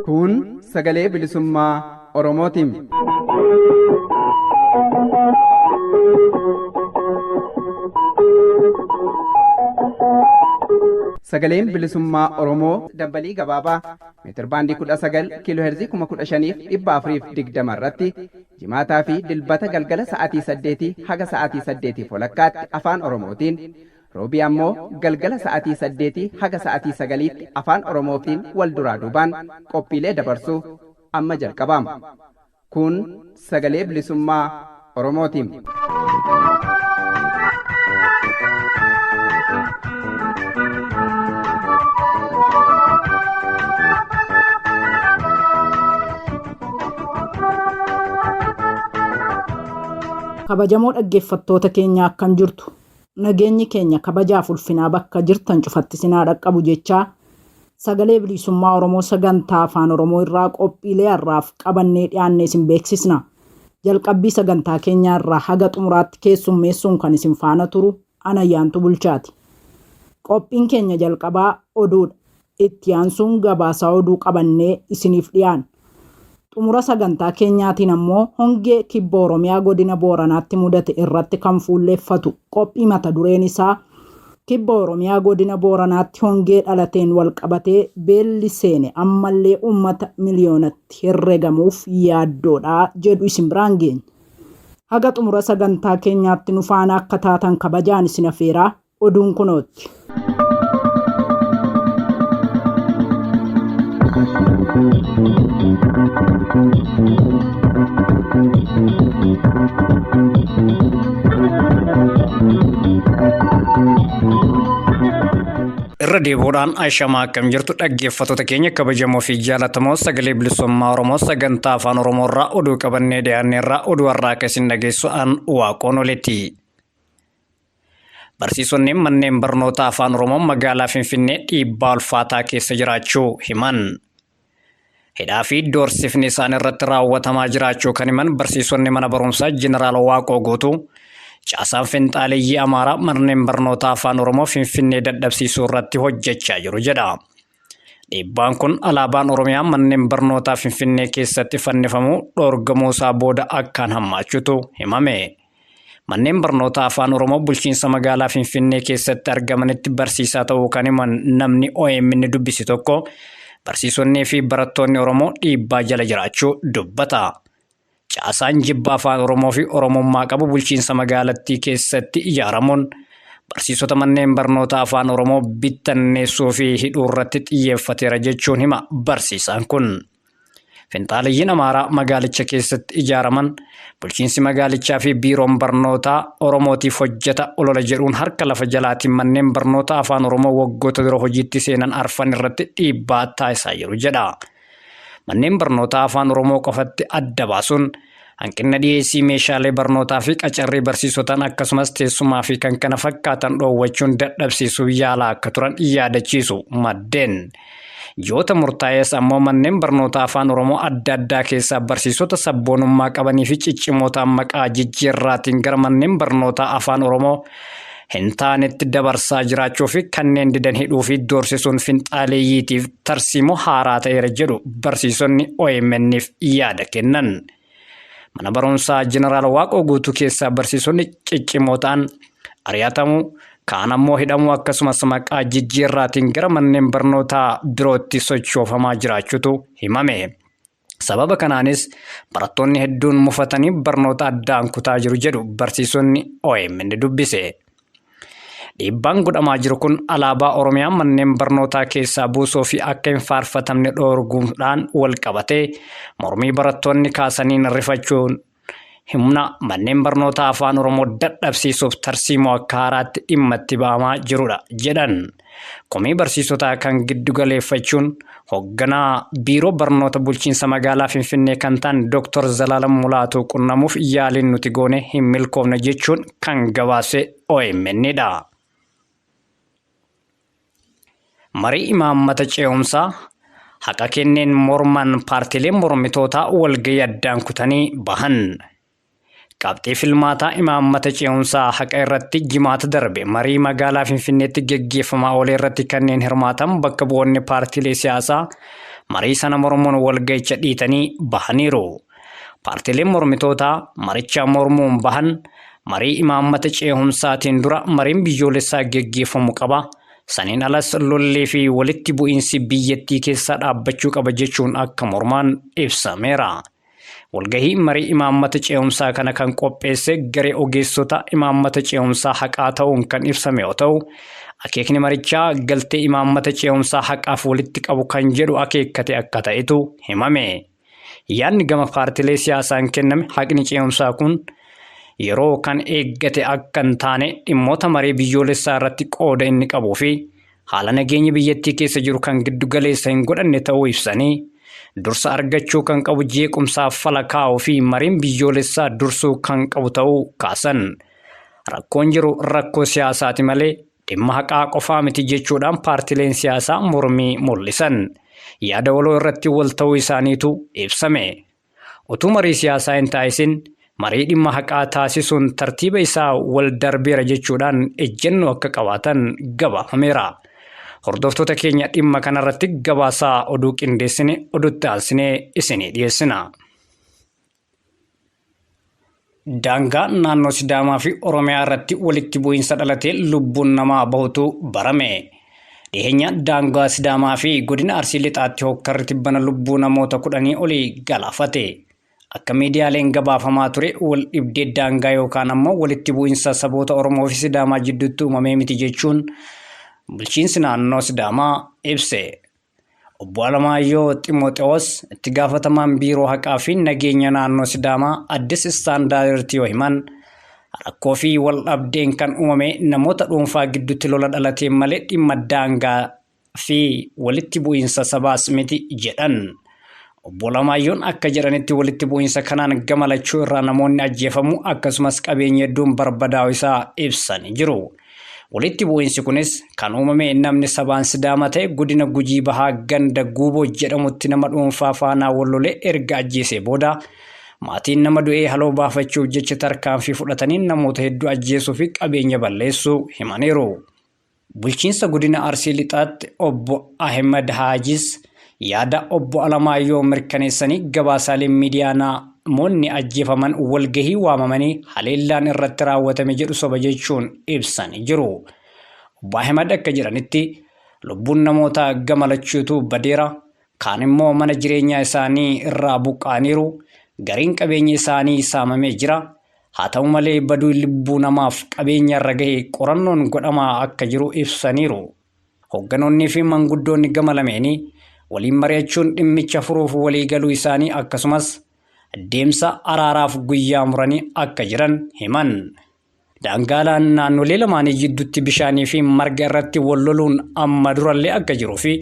Kun sagalee bilisummaa Oromootiin. Sagaleen bilisummaa Oromoo dambalii gabaabaa meetirbaandii 19 kiiloo heerzii 15,420 irratti jimaataa fi dilbata galgala sa'aatii 8 haga sa'aatii 8 walakkaatti afaan Oromootiin roobii ammoo galgala sa'aatii 8 haga sa'aatii 9tti afaan Oromootiin wal duraa duubaan qophiilee dabarsuu amma jalqabama. Kun sagalee bilisummaa Oromootiin. Kabajamoo dhaggeeffattoota keenya, akkam jirtu? Nageenyi keenya kabajaaf ulfinaa bakka jirtan cufatti sinaa dhaqqabu jechaa, sagalee bilisummaa Oromoo sagantaa afaan Oromoo irraa qophiilee har'aaf qabannee dhiyaannee isin beeksisna. Jalqabbii sagantaa keenyaa irraa haga xumuraatti keessummeessuun kan isin faana turu Anayyaantu Bulchaati. Qophiin keenya jalqabaa oduudha. Itti aansuun gabaasaa oduu qabannee isiniif dhiyaanna. Xumura sagantaa keenyaatiin ammoo hongee kibba Oromiyaa godina Booranaatti mudate irratti kan fuulleeffatu qophii mata dureen isaa Kibba Oromiyaa godina Booranaatti hongee dhalateen walqabatee beelli seene ammallee uummata miliyoonatti herregamuuf yaaddoodha jedhu isin biraan geenya. Haga xumura sagantaa keenyaatti nu faana akka taatan kabajaan isin afeeraa, oduun kunootti. Irra deebi'uudhaan ashamaa, akkam jirtu dhaggeeffattoota keenya kabajamoo fi jaalatamoo? Sagalee bilisummaa Oromoo sagantaa afaan Oromoo irraa oduu qabannee dhiyaanne irraa oduu har'aa akka isin dhageessu an Waaqoon olitti. Barsiisonni manneen barnoota afaan Oromoo magaalaa Finfinnee dhiibbaa ulfaataa keessa jiraachuu himan. Hidhaa fi doorsifni isaan irratti raawwatamaa jiraachuu kan himan barsiisonni mana barumsaa Jeneraal Waaqoo Guutuu, caasaan finxaaleyyii Amaaraa manneen barnoota afaan Oromoo Finfinnee dadhabsiisuu irratti hojjechaa jiru jedha. Dhiibbaan kun alaabaan Oromiyaa manneen barnootaa Finfinnee keessatti fannifamuu dhoorgamuu isaa booda akkaan hammaachuutu himame. Manneen barnootaa afaan Oromoo bulchiinsa magaalaa Finfinnee keessatti argamanitti barsiisaa ta'uu kan himan namni OMN dubbise tokko, barsiisonnii fi barattoonni Oromoo dhiibbaa jala jiraachuu dubbata. Caasaan jibba afaan Oromoo fi Oromummaa qabu bulchiinsa magaalattii keessatti ijaaramuun barsiisota manneen barnoota afaan Oromoo bittanneessuu fi hidhuu irratti xiyyeeffateera jechuun hima barsiisaan kun. Finxaaleyyiin Amaaraa magaalicha keessatti ijaaraman bulchiinsi magaalichaa fi biiroon barnootaa Oromootiif hojjeta olola jedhuun harka lafa jalaatiin manneen barnoota afaan Oromoo waggoota dura hojiitti seenan arfan irratti dhiibbaa taasisaa jiru jedha. Manneen barnootaa afaan Oromoo qofatti adda baasuun hanqina dhiyeessii meeshaalee barnootaa fi qacarrii barsiisotaan, akkasumas teessumaa fi kan kana fakkaatan dhoowwachuun dadhabsiisuu yaalaa akka turan yaadachiisu maddeen. Ji'oota murtaa'ees ammoo manneen barnoota afaan Oromoo adda addaa keessaa barsiisota sabboonummaa qabanii fi ciccimootaan maqaa jijjiirraatiin gara manneen barnootaa afaan Oromoo hin taanetti dabarsaa jiraachuu fi kanneen didan hidhuu fi doorsisuun finxaaleeyyiitiif tarsiimoo haaraa ta'eera jedhu barsiisonni OMN'f yaada kennan. Mana barumsaa Jeneraal Waaqoo Guutuu keessaa barsiisonni ciccimoo ta'an ari'atamuu, kaan ammoo hidhamuu, akkasumas maqaa jijjiirraatiin gara manneen barnootaa birootti sochoofamaa jiraachuutu himame. Sababa kanaanis barattoonni hedduun mufatanii barnoota addaan kutaa jiru jedhu barsiisonni OMN dubbise. Dhiibbaan godhamaa jiru kun alaabaa Oromiyaa manneen barnootaa keessaa buusuu fi akka hin faarfatamne dhoorguudhaan wal qabatee mormii barattoonni kaasaniin rifachuun humna manneen barnootaa afaan Oromoo dadhabsiisuuf tarsiimoo akka haaraatti dhimma itti ba'amaa jirudha jedhan. Komii barsiisotaa kan giddu galeeffachuun hoogganaa biiroo barnoota bulchiinsa magaalaa Finfinnee kan ta'an Dr. Zalaalam Mulaatuu qunnamuuf yaaliin nuti goone hin milkoofne jechuun kan gabaase OMN dha. Marii imaammata ce'umsaa haqa kenneen morman paartiileen mormitootaa walgahii addaan kutanii bahan. Qabxii filmaataa imaammata ce'umsaa haqa irratti Jimaata darbe marii magaalaa Finfinneetti geggeeffamaa oole irratti kanneen hirmaatan bakka bu'oonni paartiilee siyaasaa marii sana mormuun walga'icha dhiitanii bahaniiru. Paartiileen mormitootaa maricha mormuun bahan marii imaammata ce'umsaatiin dura mariin biyyoolessaa geggeeffamu qaba. Saniin alas lollee fi walitti bu'iinsi biyyattii keessaa dhaabbachuu qaba jechuun akka mormaan ibsameera. Walgahii marii imaammata ce'umsaa kana kan qopheesse garee ogeessota imaammata ce'umsaa haqaa ta'uun kan ibsame yoo ta'u, akeekni marichaa galtee imaammata ce'umsaa haqaaf walitti qabu kan jedhu akeekkate akka ta'etu himame. Yaadni gama paartilee siyaasaan kenname haqni ce'umsaa kun yeroo kan eeggate akka hin taane, dhimmoota marii biyyoolessaa irratti qooda inni qabuu fi haala nageenya biyyattii keessa jiru kan giddu galeessa hin godhanne ta'uu ibsanii, dursa argachuu kan qabu jeequmsaaf fala kaa'uu fi mariin biyyoolessaa dursuu kan qabu ta'uu kaasan. Rakkoon jiru rakkoo siyaasaati malee dhimma haqaa qofaa miti jechuudhaan paartileen siyaasaa mormii mul'isan. Yaada waloo irratti wal ta'uu isaaniitu ibsame. Utuu marii siyaasaa hin taasisin marii dhimma haqaa taasisuun tartiiba isaa wal darbeera jechuudhaan ejjennoo akka qabaatan gabaafameera. Hordoftoota keenya, dhimma kanarratti gabaasaa oduu qindeessine odutti aansinee isinii dhiyeessina. Daangaa naannoo Sidaamaa fi Oromiyaa irratti walitti bu'iinsa dhalatee lubbuun namaa bahutu barame. Dhiheenya daangaa Sidaamaa fi godina Arsii Lixaatti hokkarri tibbana lubbuu namoota 10 olii galaafate. Akka miidiyaaleen gabaafamaa ture wal dhibdee daangaa yookaan ammoo walitti bu'iinsa saboota Oromoo fi Sidaamaa jidduutti uumamee miti jechuun bulchiinsi naannoo Sidaamaa ibse. Obbo Alamaayyoo Ximooxewoos, itti gaafatamaan biiroo haqaa fi nageenya naannoo Sidaamaa, Addis Istaandaarditti yoo himan, rakkoo fi wal dhabdeen kan uumame namoota dhuunfaa gidduutti lola dhalateen malee dhimma daangaa fi walitti bu'iinsa sabaas miti jedhan. Obbo Alamaayyoon akka jedhanitti, walitti bu'iinsa kanaan gama lachuu irraa namoonni ajjeefamuu akkasumas qabeenya hedduun barbadaa'uu isaa ibsanii jiru. Walitti bu'iinsi kunis kan uumame namni sabaan Sidaama ta'e godina Gujii Bahaa ganda Guuboo jedhamutti nama dhuunfaa faanaa wal lolee erga ajjeesee booda, maatiin nama du'ee haloo baafachuuf jecha tarkaanfii fudhatanii namoota hedduu ajjeesuu fi qabeenya balleessuu himaniiru. Bulchiinsa godina Arsii Lixaatti obbo Ahimad Haajis yaada obbo Alamaayyoo mirkaneessanii, gabaasaaleen miidiyaa namoonni ajjeefaman walgahii waamamanii haleellaan irratti raawwatame jedhu soba jechuun ibsanii jiru. Obbo Ahimad akka jedhanitti, lubbuun namoota gama lachuutu badeera. Kaan immoo mana jireenyaa isaanii irraa buqqa'aniiru. Gariin qabeenya isaanii saamamee jira. Haa ta'u malee, baduu lubbuu namaaf qabeenya irra gahe qorannoon godhamaa akka jiru ibsaniiru. Hoogganoonnii fi manguddoonni gama lameenii waliin mari'achuun dhimmicha furuuf walii galuu isaanii akkasumas deemsa araaraaf guyyaa muranii akka jiran himan. Daangaalaan naannolee lamaanii jidduutti bishaanii fi marga irratti wal loluun amma durallee akka jiruu fi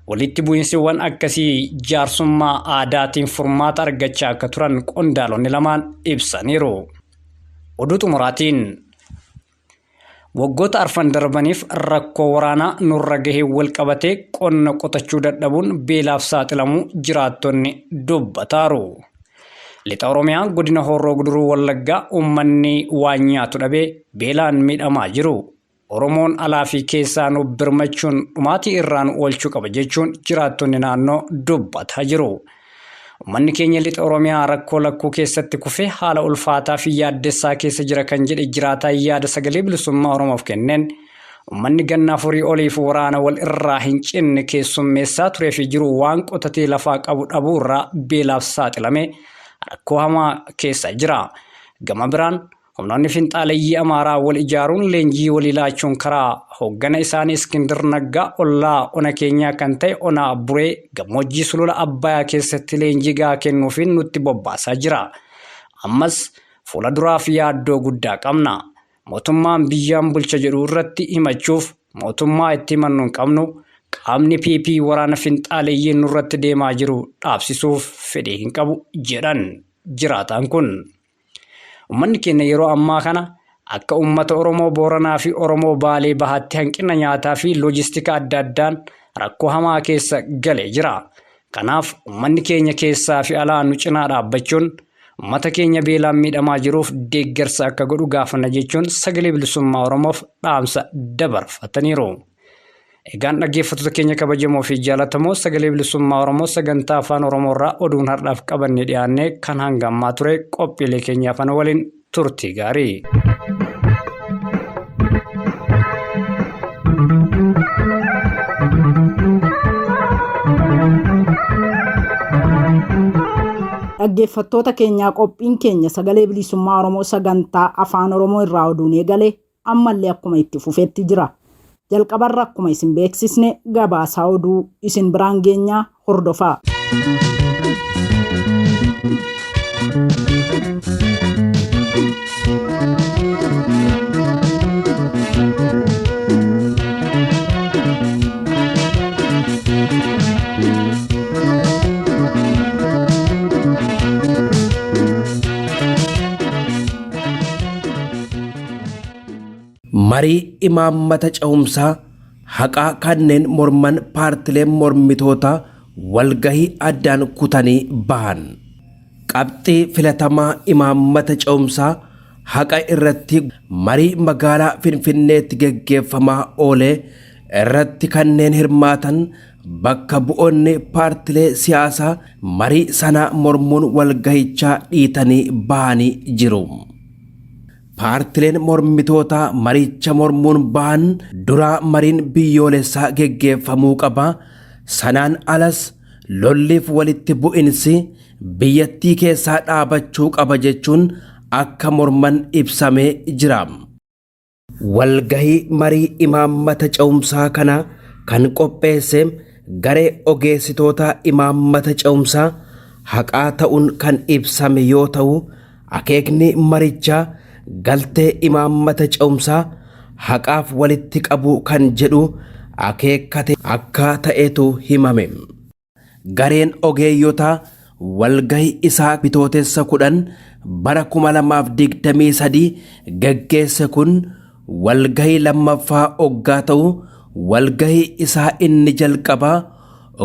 walitti bu'iinsiwwan akkasii jaarsummaa aadaatiin furmaata argachaa akka turan qondaalonni lamaan ibsaniiru. Oduu xumuraatiin, waggoota arfan darbaniif rakkoo waraanaa nurra gahee wal qabatee qonna qotachuu dadhabuun beelaaf saaxilamuu jiraattonni dubbataaru. Lixa Oromiyaa godina Horroo Guduruu Wallaggaa uummanni waan nyaatu dhabee beelaan miidhamaa jiru. Oromoon alaa fi keessaa nu birmachuun dhumaatii irraa nu oolchuu qaba jechuun jiraattonni naannoo dubbataa jiru. Uummanni keenya lixa Oromiyaa rakkoo lakkuu keessatti kufee haala ulfaataa fi yaaddessaa keessa jira kan jedhe jiraataa yaada Sagalee Bilisummaa Oromoof kenneen, uummanni ganna 4 oliif waraana wal irraa hin cinne keessummeessaa turee fi jiru waan qotatee lafaa qabu dhabuu irraa beelaaf saaxilame rakkoo hamaa keessa jira. Gama biraan humnoonni finxaaleyyii Amaaraa wal ijaaruun leenjii walii laachuun karaa hooggana isaanii Iskindir Naggaa ollaa ona keenyaa kan ta'e ona Buree gammoojjii sulula Abbayaa keessatti leenjii gahaa kennuufiin nutti bobbaasaa jira. Ammas fuula duraaf yaaddoo guddaa qabna. Mootummaan biyyaan bulcha jedhu irratti himachuuf mootummaa itti himannu hin qabnu. Qaamni PP waraana finxaaleyyii nurratti deemaa jiru dhaabsisuuf fedhii hin qabu jedhan jiraataan kun. Uummanni keenya yeroo ammaa kana akka uummata Oromoo Booranaa fi Oromoo Baalee Bahaatti hanqina nyaataa fi loojistika adda addaan rakkoo hamaa keessa galee jira. Kanaaf uummanni keenya keessaa fi alaa nu cinaa dhaabbachuun uummata keenya beelaan miidhamaa jiruuf deeggarsa akka godhu gaafanna jechuun sagalee bilisummaa Oromoof dhaamsa dabarfataniiru. Egaan dhaggeeffattoota keenya kabajamoo fi jaallatamoo sagalee bilisummaa Oromoo sagantaa afaan Oromoo irraa oduun har'aaf qabannee dhiyaanne kan hanga ammaa ture qophiilee keenya afaan waliin turtii gaarii. Dhaggeeffattoota keenyaa qophiin keenya sagalee bilisummaa Oromoo sagantaa afaan Oromoo irraa oduun eegale ammallee akkuma itti fufetti jira. Jalqabarra akkuma isin beeksisne gabaasaa oduu isin biraan geenyaa hordofaa. Marii imaammata cehumsaa haqaa kanneen morman paartileen mormitootaa walgahii addaan kutanii bahan. Qabxii filatamaa imaammata cehumsaa haqa irratti marii magaalaa Finfinneetti geggeeffamaa oolee irratti kanneen hirmaatan bakka bu'oonni paartilee siyaasaa marii sana mormuun walgahichaa dhiitanii bahanii jiru. Paartileen mormitootaa maricha mormuun bahan duraa mariin biyyoolessaa geggeeffamuu qaba. Sanaan alas lolliif walitti bu'insi biyyattii keessaa dhaabachuu qaba jechuun akka morman ibsamee jira. Walgahii marii imaammata ce'umsaa kana kan qopheesse garee ogeessitoota imaammata ce'umsaa haqaa ta'uun kan ibsame yoo ta'u, akeekni marichaa galtee imaammata ce'umsaa haqaaf walitti qabuu kan jedhu akeekkate akka ta'etu himame. Gareen ogeeyyotaa walgahii isaa Bitootessa 10 bara 2023 geggeesse kun walgahii lammaffaa oggaa ta'u, walgahii isaa inni jalqabaa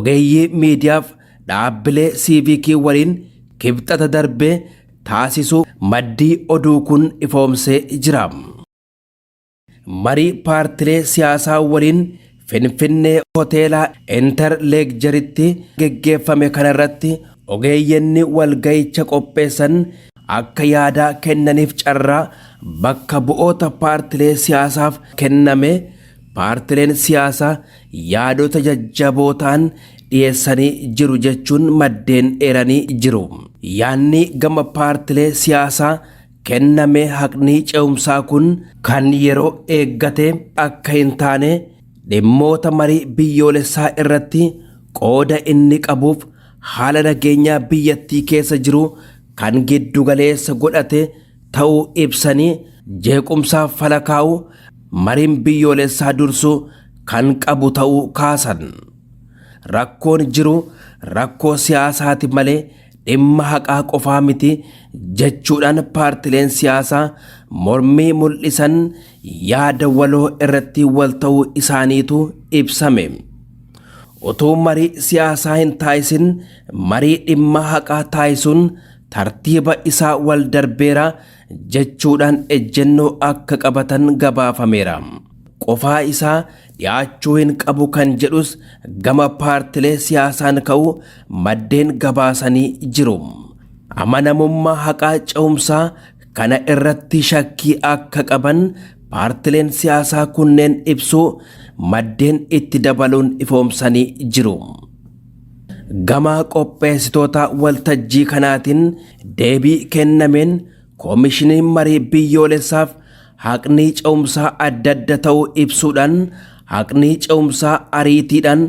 ogeeyyii miidiyaaf dhaabbilee siiviikii waliin Kibxata darbe taasisuu maddii oduu kun ifoomsee jira. Marii paartilee siyaasaa waliin Finfinnee Hoteela Inter Leekjeritti geggeeffame kanarratti ogeeyyenni walgahicha qopheessan akka yaadaa kennaniif carraa bakka bu'oota paartilee siyaasaaf kenname paartileen siyaasaa yaadota jajjaboo ta'an dhiyeessanii jiru jechuun maddeen eeranii jiru. Yaanni gama paartilee siyaasaa kenname haqnii ce'umsaa kun kan yeroo eeggate akka hin taane dhimmoota marii biyyoolessaa irratti qooda inni qabuuf haala nageenyaa biyyattii keessa jiru kan giddugaleessa godhate ta'uu ibsanii jeequmsaaf fala kaa'u mariin biyyoolessaa dursuu kan qabu ta'uu kaasan. Rakkoon jiru rakkoo siyaasaati malee dhimma haqaa qofaa miti jechuudhaan paartileen siyaasaa mormii mul'isan yaada waloo irratti wal ta'uu isaaniitu ibsame. Utuu marii siyaasaa hin taasisin marii dhimma haqaa taasisuun tartiiba isaa wal darbeera jechuudhaan ejjennoo akka qabatan gabaafameera. Qofaa isaa dhiyaachuu hin qabu kan jedhus gama paartilee siyaasaan ka'u maddeen gabaasanii jiru. Amanamummaa haqaa ce'umsaa kana irratti shakkii akka qaban paartileen siyaasaa kunneen ibsuu maddeen itti dabaluun ifoomsanii jiru. Gama qopheessitoota waltajjii kanaatiin deebii kennameen Koomishiniin Marii Biyyoolessaaf haqnii ce'umsaa adda adda ta'uu ibsuudhaan haqnii ce'umsaa ariitiidhaan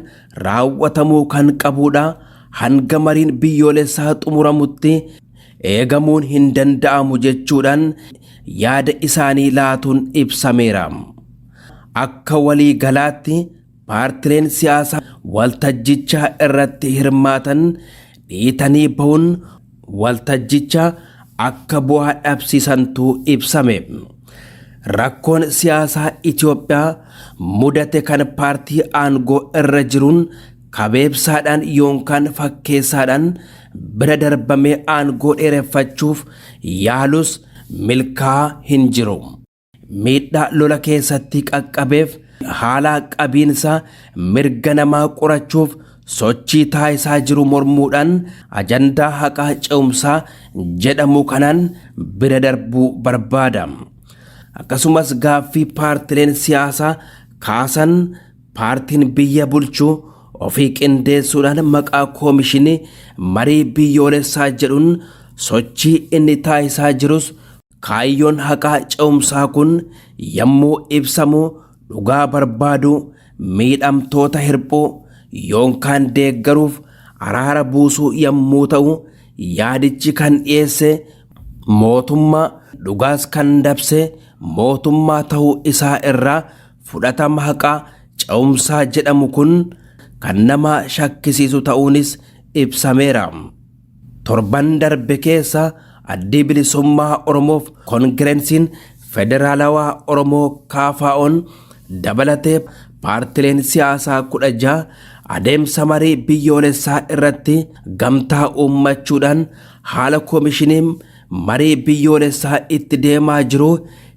raawwatamuu kan qabuudha. Hanga mariin biyyoolessaa xumuramutti eegamuun hin danda'amu jechuudhaan yaada isaanii laatuun ibsameera. Akka walii galaatti paartileen siyaasaa waltajjichaa irratti hirmaatan dhiitanii bahuun waltajjicha akka bu'aa dhabsiisantu ibsame. Rakkoon siyaasaa Itoophiyaa mudate kan paartii aangoo irra jiruun kabeebsaadhaan yookaan fakkeessaadhaan bira darbamee aangoo dheereffachuuf yaalus milkaa'aa hin jiru. Miidhaa lola keessatti qaqqabeef haala qabiinsa mirga namaa qorachuuf sochii taasisaa jiru mormuudhaan ajandaa haqaa ce'umsaa jedhamu kanaan bira darbuu barbaada. Akkasumas gaaffii paartileen siyaasaa kaasan paartiin biyya bulchu ofii qindeessuudhaan maqaa koomishinii marii biyyoolessaa jedhuun sochii inni taasisaa jirus kaayyoon haqaa ce'umsaa kun yommuu ibsamu dhugaa barbaadu, miidhamtoota hirphuu yookaan deeggaruuf araara buusuu yommuu ta'u, yaadichi kan dhiyeesse mootummaa dhugaas kan dabse mootummaa ta'uu isaa irraa fudhatama haqaa ce'umsaa jedhamu kun kan nama shakkisiisu ta'uunis ibsameera. Torban darbe keessa Addi Bilisummaa Oromoof Koongirensiin Federaalawaa Oromoo KFO'n dabalatee paartileen siyaasaa 16 adeemsa marii biyyoolessaa irratti gamtaa uummachuudhaan haala koomishiniin marii biyyoolessaa itti deemaa jiru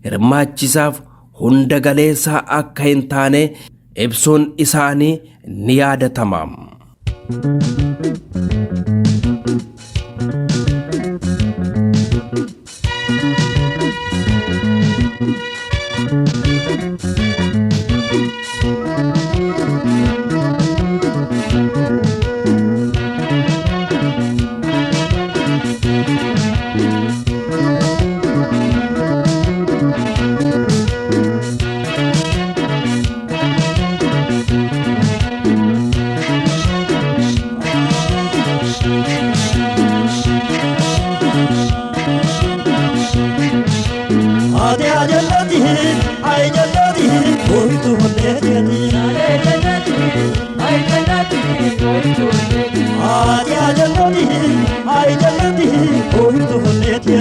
hirmaachisaaf hunda galeessaa akka hin taane ibsuun isaanii ni yaadatama. Ati ajallati, ay jallati, ooytu honneeti. Ati ajallati, ay jallati, ooytu honneeti.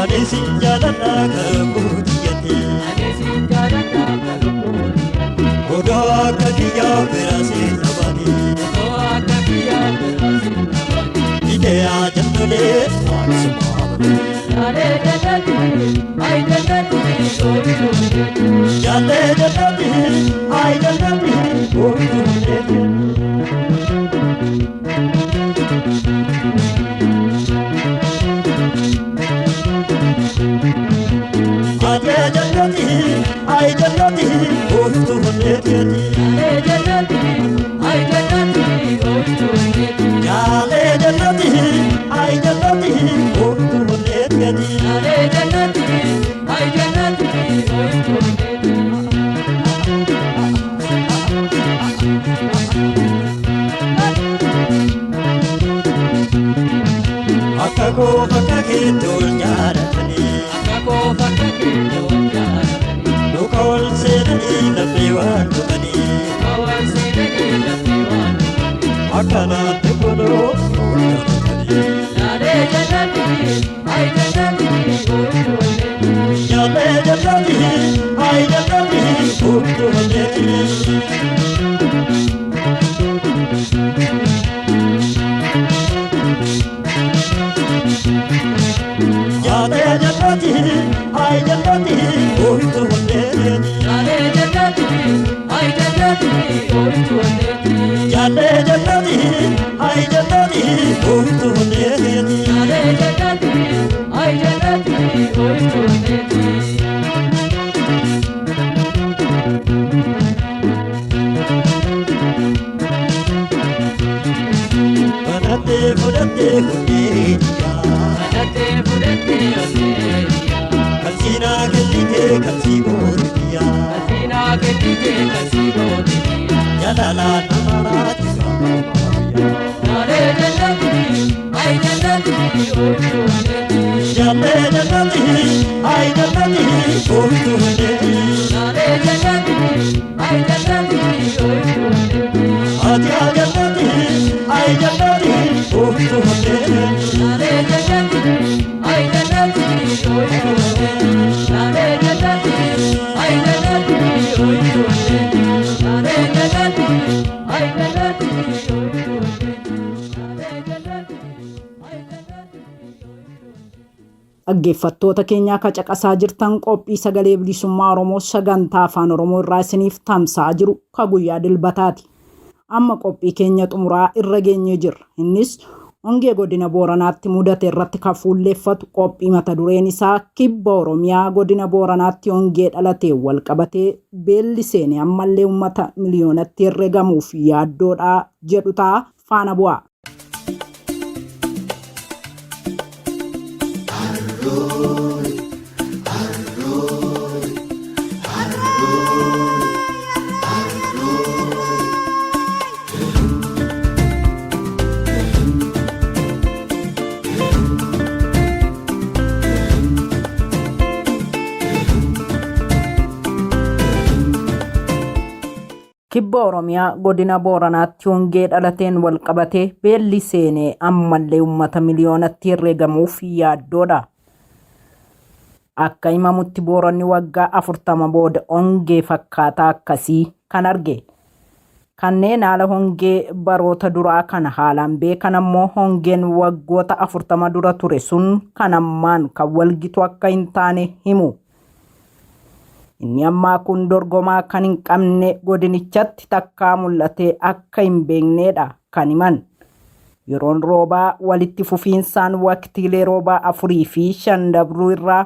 Ani sin jaaladha kakuu tiyyatti. Odoo akka kiyyaa biraa si qabaate. Idee ajallolee waan suma malee. Jaallee jallati, ay jallati, ooytu honneeti. Ati jallati, ay jallati, ooytu honneeti. Jaallee jallati, ay jallati, ooytu honneeti. Akka koo bakka keetti ol jaalatanii, luka ol seenanii lafee waan dhuganii, akkanaatti kunoo ol jaalatanii. Jaallee jallati, ay jallati, ooytu honneeti. Jaallee jallati, ay jallati, ooytu honneeti. Jaallee jallati, ay jallati, ooytu honneeti. Banattee fudhattee hundee jiyyaa. Kalsiinaa kennitee kalsii goote biyyaa. Jalalaan amaraa jiraa Jaallee jallati, ay jallati, ooytu honneeti. Dhaggeeffattoota keenyaa ka caqasaa jirtan qophii sagalee bilisummaa Oromoo sagantaa afaan Oromoo irraa isiniif tamsa'aa jiru ka guyyaa dilbataati. Amma qophii keenya xumuraa irra geenyee jirra. Innis hongee godina Booranaatti mudate irratti kan fuulleeffatu qophii mata dureen isaa kibba Oromiyaa godina Booranaatti hongee dhalatee wal qabatee beelli seene ammallee uummata miliyoonatti herregamuuf yaaddoodhaa jedhu ta'a faana bu'a. Kibba Oromiyaa godina Booranaatti hongee dhalateen walqabatee beelli seenee ammallee uummata miliyoonatti herreegamuuf yaaddoodha. Akka himamutti Booranni waggaa 40 booda hongee fakkaataa akkasii kan arge. Kanneen haala hongee baroota duraa kana haalaan beekan ammoo hongeen waggoota 40 dura ture sun kan ammaan kan walgitu akka hin taane himu. Inni ammaa kun dorgomaa kan hin qabne godinichatti takkaa mul'atee akka hin beeknedha kan himan. Yeroon roobaa walitti fufiinsaan waqtiilee roobaa 4 fi 5 dabruu irraa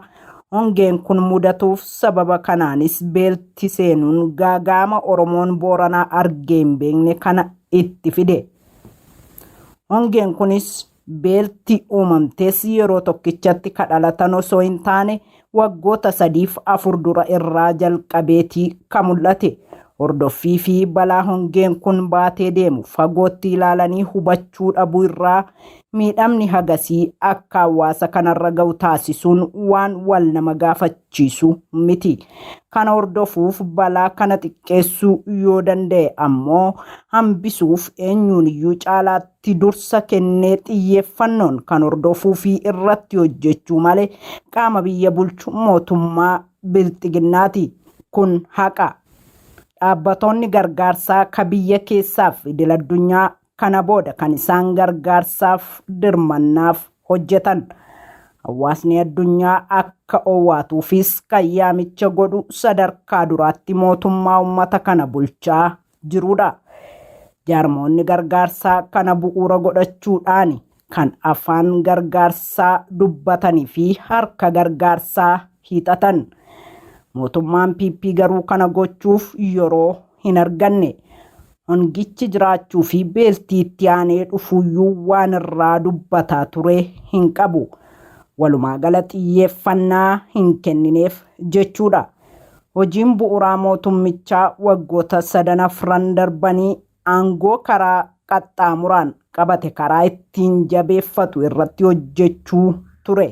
hongeen kun mudatuuf sababa kanaanis beelti seenuun gaagaama Oromoon Booranaa argee hin beekne kana itti fide. Hongeen kunis beelti uumamtees yeroo tokkichatti kadhalatan osoo hin taane waggoota 3f 4 dura irraa jalqabeetii kan mul'ate. Hordoffii fi balaa hongeen kun baatee deemu fagootti ilaalanii hubachuu dhabuu irraa miidhamni hagasii akka hawaasa kanarra ga'u taasisuun waan wal nama gaafachiisu miti. Kana hordofuuf balaa kana xiqqeessuu yoo danda'e ammoo hambisuuf eenyuun iyyuu caalaatti dursa kennee xiyyeeffannoon kan hordofuu fi irratti hojjechuu malee qaama biyya bulchu mootummaa bilxiginnaati. Kun haqa. Dhaabbatoonni gargaarsaa ka biyya keessaaf idil addunyaa kana booda kan isaan gargaarsaaf dirmannaaf hojjetan. Hawaasni addunyaa akka owwaatuufis kan yaamicha godhu sadarkaa duraatti mootummaa uummata kana bulchaa jirudha. Jaarmoonni gargaarsaa kana bu'uura godhachuudhaan kan afaan gargaarsaa dubbatanii fi harka gargaarsaa hiixatan. Mootummaan PP garuu kana gochuuf yeroo hin arganne. Hongichi jiraachuu fi beeltii itti aanee dhufuyyuu waan irraa dubbataa ture hin qabu. Walumaa gala xiyyeeffannaa hin kennineef jechuudha. Hojiin bu'uuraa mootummichaa waggoota sadan afran darbanii aangoo karaa qaxxaamuraan qabate karaa ittiin jabeeffatu irratti hojjechuu ture.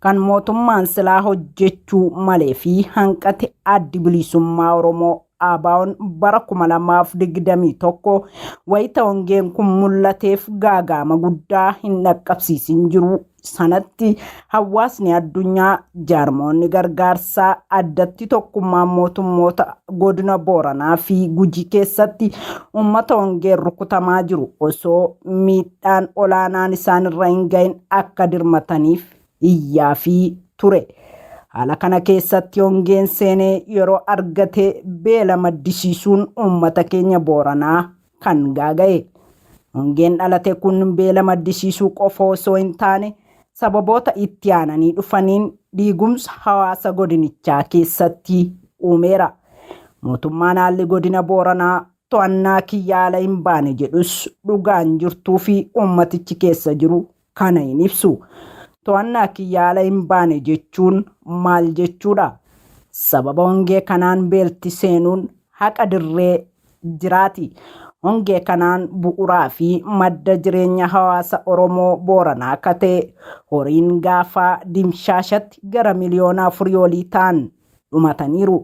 Kan mootummaan silaa hojjechuu malee fi hanqate addi bilisummaa Oromoo ABO'n bara 2021 wayita hongeen kun mul'ateef gaagaama guddaa hin dhaqqabsiisin jiru sanatti hawaasni addunyaa jaarmoonni gargaarsaa addatti tokkummaan mootummoota godina Booranaa fi Gujii keessatti uummata hongeen rukutamaa jiru osoo miidhaan olaanaan isaanirra hin gahin akka dirmataniif iyyaa fi ture. Haala kana keessatti hongeen seenee yeroo argate beela maddisiisuun uummata keenya Booranaa kan gaaga'e. Hongeen dhalate kun beela maddisiisuu qofa osoo hin taane sababoota itti aananii dhufaniin diigumsa hawaasa godinichaa keessatti uumeera. Mootummaan haalli godina Booranaa to'annaa kiyya ala hin baane jedhus dhugaan jirtuu fi uummatichi keessa jiru kana hin ibsu. To'annaa kiyya ala hin baane jechuun maal jechuudha? Sababa hongee kanaan beelti seenuun haqa dirree jiraati. Hongee kanaan bu'uuraa fi madda jireenya hawaasa Oromoo Booranaa akka ta'e horiin gaafaa dimshaashatti gara miliyoona 4 olii ta'an dhumataniiru.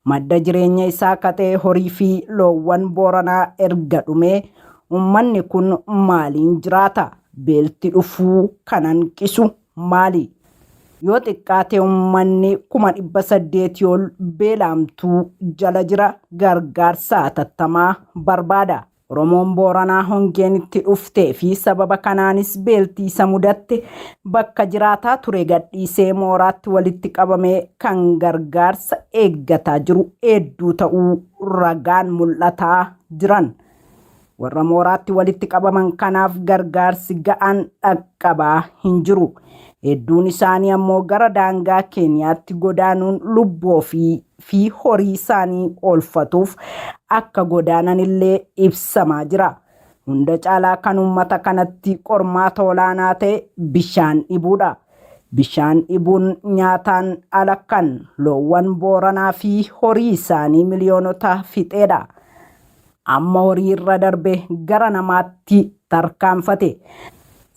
Madda jireenya isaa akka ta'e horii fi loowwan Booranaa erga dhumee uummanni kun maaliin jiraata? Beelti dhufuu kan hanqisu maali? Yoo xiqqaate uummanni 800,000 ol beelaamtuu jala jira, gargaarsa hatattamaa barbaada. Oromoon Booranaa hongeen itti dhuftee fi sababa kanaanis beeltii isa mudatte bakka jiraataa ture gadhiisee mooraatti walitti qabamee kan gargaarsa eeggataa jiru hedduu ta'uu ragaan mul'ataa jiran. Warra mooraatti walitti qabaman kanaaf gargaarsi ga'aan dhaqqabaa hin jiru. Hedduun isaanii ammoo gara daangaa Keeniyaatti godaanuun lubbuu fi horii isaanii oolfatuuf akka godaanan illee ibsamaa jira. Hunda caalaa kan uummata kanatti qormaata olaanaa ta'e bishaan dhibuudha. Bishaan dhibuun nyaataan ala kan loowwan Booranaa fi horii isaanii miliyoonota fixeedha. Amma horii irra darbe gara namaatti tarkaanfate.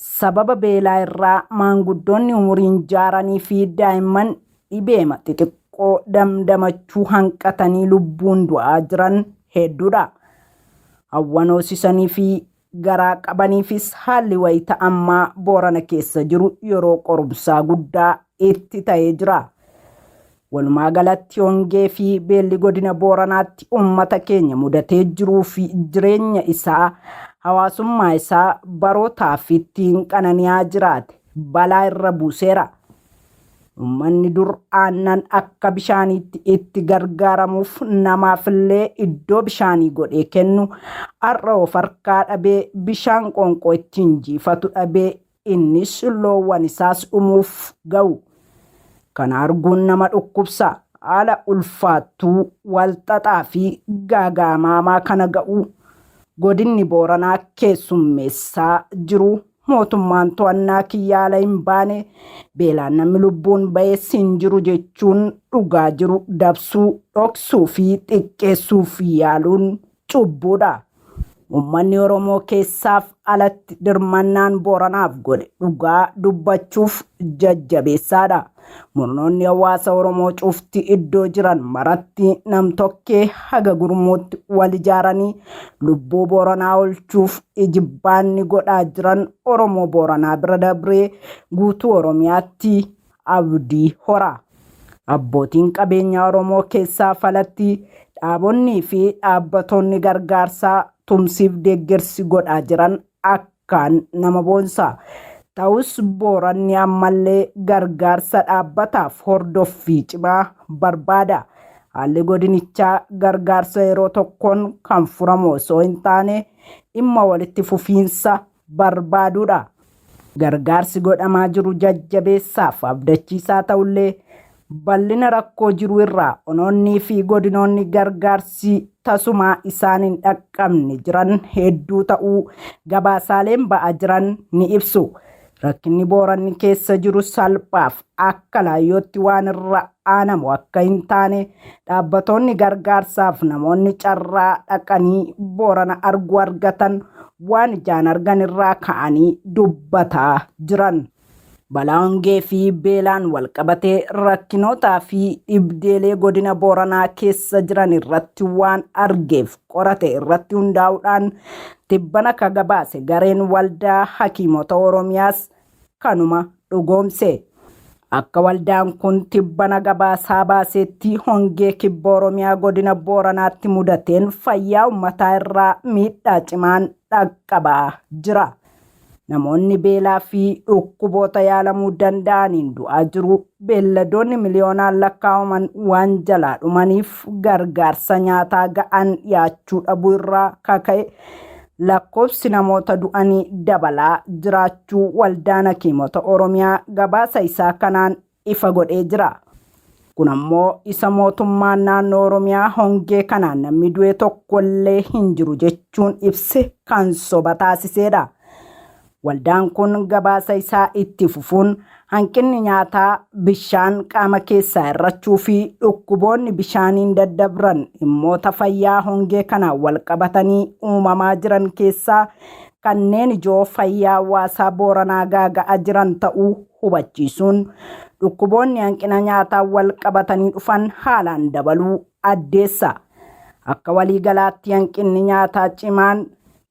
Sababa beelaa irraa maanguddoonni umuriin jaaranii fi daa'imman dhibeema xixiqqoo damdamachuu hanqatanii lubbuun du'aa jiran hedduudha. Hawwan hoosisanii fi garaa qabaniifis haalli wayita ammaa Boorana keessa jiru yeroo qorumsaa guddaa itti ta'ee jira. Walumaa galatti hongee fi beelli godina Booranaatti uummata keenya mudatee jiruu fi jireenya isaa, hawaasummaa isaa barootaaf ittiin qanani'aa jiraate balaa irra buuseera. Uummanni dur aannan akka bishaaniitti itti gargaaramuuf namaafillee iddoo bishaanii godhee kennu har'a of harkaa dhabee bishaan qoonqoo ittiin jiifatu dhabee innis loowwan isaas dhumuuf ga'u. Kana arguun nama dhukkubsa. Haala ulfaattuu walxaxaa fi gaagaamaamaa kana ga'u godinni Booranaa keessummeessaa jiru mootummaan to'annaa kiyya ala hin baane, beelaan namni lubbuun ba'es hin jiru jechuun dhugaa jiru dabsuu, dhoksuu fi xiqqeessuuf yaaluun cubbuudha. Uummanni Oromoo keessaaf alatti dirmannaan Booranaaf godhe dhugaa dubbachuuf jajjabeessaadha. Murnoonni hawaasa Oromoo cufti iddoo jiran maratti namtokkee haga gurmuutti wal ijaaranii lubbuu Booranaa oolchuuf ijibbaanni godhaa jiran Oromoo Booranaa bira dabree guutuu Oromiyaatti abdii hora. Abbootiin qabeenyaa Oromoo keessaaf alatti dhaabonnii fi dhaabbatonni gargaarsaa tumsiif deeggarsi godhaa jiran akkaan nama boonsa. Ta'us Booranni ammallee gargaarsa dhaabbataaf hordoffii cimaa barbaada. Haalli godinichaa gargaarsa yeroo tokkoon kan furamu osoo hin taane dhimma walitti fufiinsa barbaaduudha. Gargaarsi godhamaa jiru jajjabeessaaf abdachiisaa ta'ullee bal'ina rakkoo jiru irraa onoonnii fi godinoonni gargaarsi tasumaa isaan hin dhaqqabne jiran hedduu ta'uu gabaasaaleen ba'aa jiran ni ibsu. Rakkinni Booranni keessa jiru salphaaf akka laayyootti waan irra aanamu akka hin taane dhaabbatoonni gargaarsaaf namoonni carraa dhaqanii Boorana arguu argatan waan ijaan argan irraa ka'anii dubbataa jiran. Balaa hongee fi beelaan walqabatee rakkinootaa fi dhibdeelee godina Booranaa keessa jiran irratti waan argeef qorate irratti hundaa'uudhaan tibbana ka gabaase gareen waldaa hakiimota Oromiyaas kanuma dhugoomse. Akka waldaan kun tibbana gabaasaa baasetti hongee kibba Oromiyaa godina Booranaatti mudateen fayyaa uummataa irraa miidhaa cimaan dhaqqabaa jira. Namoonni beelaa fi dhukkuboota yaalamuu danda'aniin du'aa jiru. Beelladoonni miliyoonaan lakkaa'aman waan jalaa dhumaniif gargaarsa nyaataa ga'an dhiyaachuu dhabuu irraa kaka'e lakkoofsi namoota du'anii dabalaa jiraachuu waldaan hakiimota Oromiyaa gabaasa isaa kanaan ifa godhee jira. Kun ammoo isa mootummaan naannoo Oromiyaa hongee kanaan namni du'e tokkollee hin jiru jechuun ibse kan soba taasisedha. Waldaan kun gabaasa isaa itti fufuun hanqinni nyaataa, bishaan qaama keessaa hir'achuu fi dhukkuboonni bishaaniin daddabran dhimmoota fayyaa hongee kanaan wal qabatanii uumamaa jiran keessaa kanneen ijoo fayyaa hawaasaa Booranaa gaaga'aa jiran ta'uu hubachiisuun dhukkuboonni hanqina nyaataa wal qabatanii dhufan haalaan dabaluu addeessa. Akka waliigalaatti hanqinni nyaataa cimaan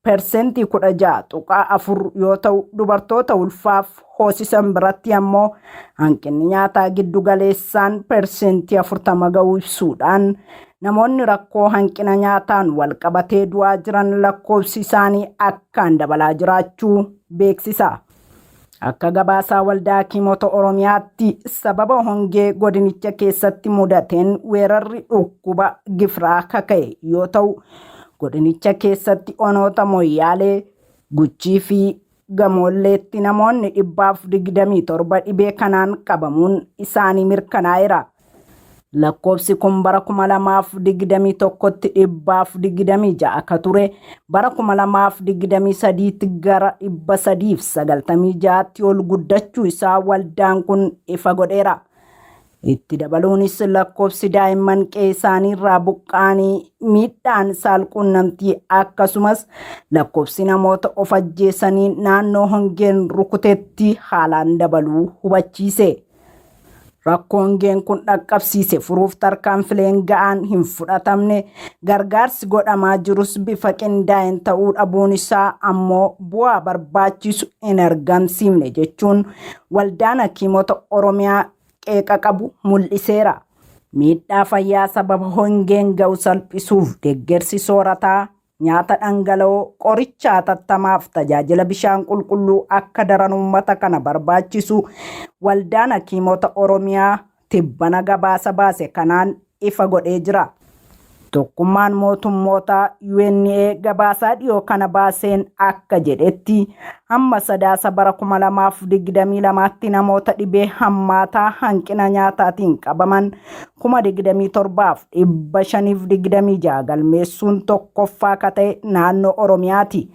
persentii 16.4 yoo ta'u, dubartoota ulfaaf hoosisan biratti ammoo hanqinni nyaataa giddu galeessaan persentii 40 ga'uu ibsuudhaan, namoonni rakkoo hanqina nyaataan wal qabatee du'aa jiran lakkoofsi isaanii akkaan dabalaa jiraachuu beeksisa. Akka gabaasaa Waldaa Hakiimota Oromiyaatti, sababa hongee godinicha keessatti mudateen weerarri dhukkuba gifiraa kaka'e yoo ta'u, godinicha keessatti onoota Moyyaalee, Guchii fi Gamoolleetti namoonni 127 dhibee kanaan qabamuun isaanii mirkanaa'eera. Lakkoofsi kun bara 2021tti 126 akka ture, bara 2023tti gara 396tti ol guddachuu isaa waldaan kun ifa godheera. Itti dabaluunis, lakkoofsi daa'imman qe'ee isaanii irraa buqqa'anii, miidhaan saalquunnamtii, akkasumas lakkoofsi namoota of ajjeesanii naannoo hongeen rukutetti haalaan dabaluu hubachiise. Rakkoo hongeen kun dhaqqabsiise furuuf tarkaanfileen ga'aan hin fudhatamne, gargaarsi godhamaa jirus bifa qindaa'een ta'uu dhabuun isaa ammoo bu'aa barbaachisu hin argamsiifne jechuun Waldaan Hakiimota Oromiyaa qeeqa qabu mul'iseera. Miidhaa fayyaa sababa hongeen ga'u salphisuuf deeggarsi soorataa, nyaata dhangala'oo, qoricha hatattamaaf tajaajila bishaan qulqulluu akka daran uummata kana barbaachisu Waldaan Hakiimota Oromiyaa tibbana gabaasa baase kanaan ifa godhee jira. Tokkummaan Mootummootaa, UNA, gabaasaa dhiyoo kana baaseen akka jedhetti, hamma Sadaasa bara 2022tti namoota dhibee hammaataa hanqina nyaataatiin qabaman 27,526 galmeessuun tokkoffaa akka ta'e naannoo Oromiyaati.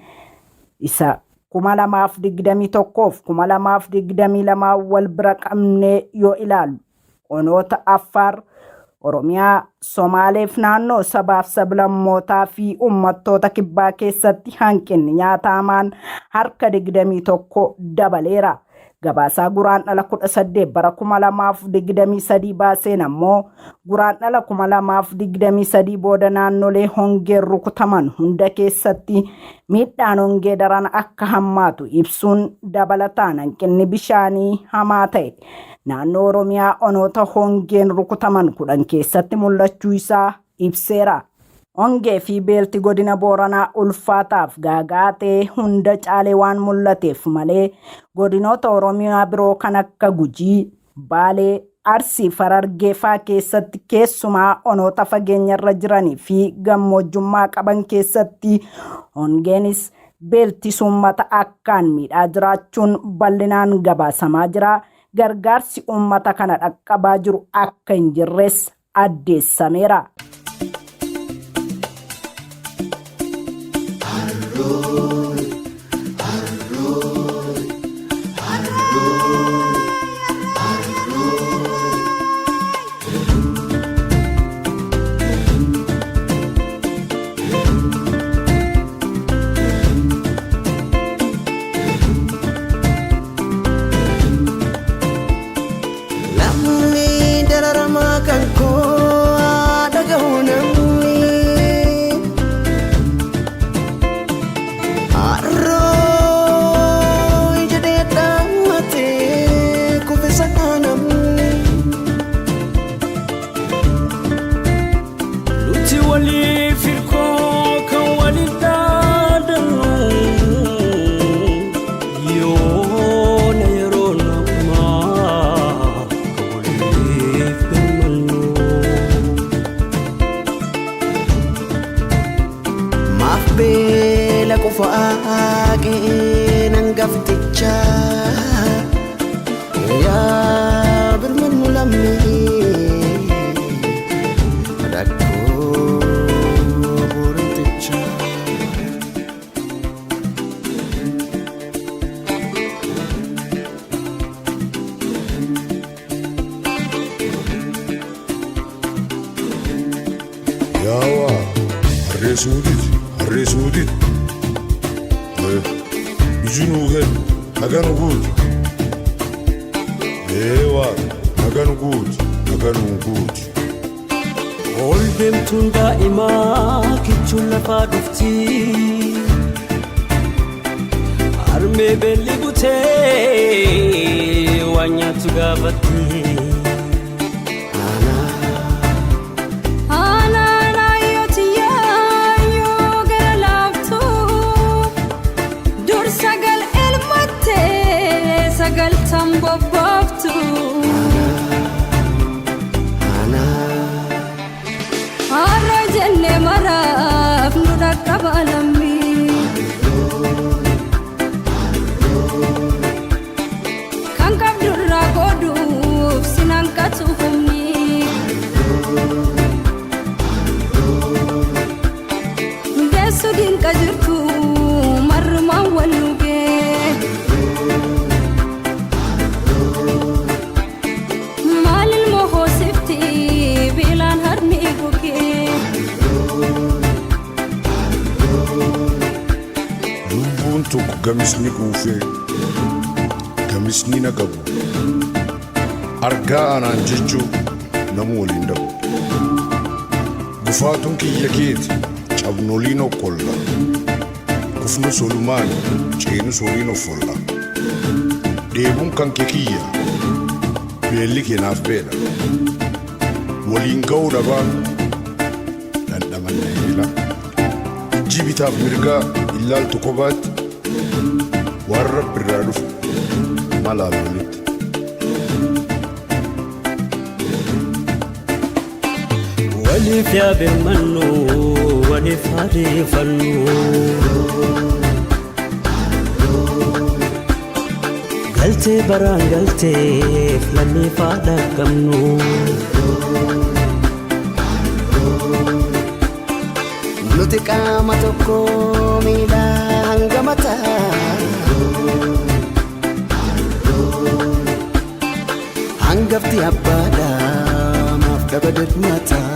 Isa 2021 fi 2022 wal bira qabnee yoo ilaallu, onoota Affaar, Oromiyaa, Somaaleef naannoo sabaaf sablammootaa fi uummattoota kibbaa keessatti hanqinni nyaataa hamaan harka 21 dabaleera. Gabaasaa Guraandhala 18 bara 2023 baaseen ammoo, Guraandhala 2023 booda naannolee hongeen rukutaman hunda keessatti miidhaan hongee daran akka hammaatu ibsuun, dabalataan hanqinni bishaanii hamaa ta'e naannoo Oromiyaa onoota hongeen rukutaman 10 keessatti mul'achuu isaa ibseera. Hongee fi beelti godina Booranaa ulfaataaf gaagaa ta'e hunda caalee waan mul'ateef malee, godinoota Oromiyaa biroo kan akka Gujii, Baalee, Arsii fi Harargee faa keessatti, keessumaa onoota fageenyarra jiranii fi gammoojjummaa qaban keessatti hongeenis beeltis uummata akkaan miidhaa jiraachuun bal'inaan gabaasamaa jira. Gargaarsi uummata kana dhaqqabaa jiru akka hin jirres addeessameera. Namni dararamaa kan koo haa dhaga'u namni. Harroo jedhee dhaammatee kuffisa namni. Nuti waliif hirkoo kan waliin dhaadannu, yoona yeroo ammaa kan waliif birmannu. Maaf beela qofaa qe'een hangaftichaa, yaa birmannu lammii rakkoo boorantichaa. Yaawaa harree suuditi, harree suuditi. Iji nuu kennu naga nu guuti. Ee Waaqa, naga nu guuti, naga nuu guuti. Ol deemtuun daa'imaa kichuun lafaa dhufti. Harmee beelli butee waan nyaattu gaafatte. Aanaan ayyootiyaa yoo gara laaftu dur sagal elmattee sagaltan bobbaaftu. Har'a jenne maraaf nu dhaqqaba lammii. Kan qabdurraa qooduuf sin hanqatu humni. Deessu dinqa jirtu marrumaan wal nugee. Maal ilmoo hoosifti biilaan harmi gogee. Lubbuun tokko gamisni quufee gamisni na qabu. Argaa anaan jechuu namuu waliin dhabu. Gufaatuun kiyya keeti cabnoliin okkolla. Kufnus olumaan ceenus waliin offolla. Dheebuun kan kee kiyya beelli keenaaf beela. Waliin ga'uu dhabaan dhandhamanna eela. Ijji bitaaf mirgaa ilaaltu kophaatti waan rabbi irraa dhufu malaan walitti. Waliif yaa birmannu waliif ariifannu. Galtee baraan galteef lammiif haa dhaqqabnu. Nuti qaama tokko miila hanga mataa. Hangafti abbaadha maaf dhaba dirmataa.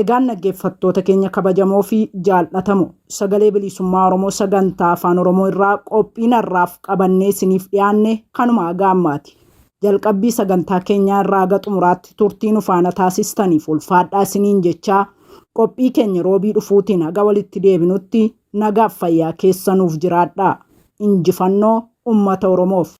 Egaan dhaggeeffattoota keenya kabajamoo fi jaallatamu sagalee bilisummaa Oromoo sagantaa afaan Oromoo irraa qophiin har'aaf qabannee isiniif dhiyaanne kanuma haga ammaati. Jalqabbii sagantaa keenyaa irraa haga xumuraatti turtii nu faana taasistaniif ulfaadhaa isiniin jechaa qophii keenya roobii dhufuutiin haga walitti deebinutti nagaaf fayyaa keessanuuf jiraadhaa. Injifannoo uummata Oromoof.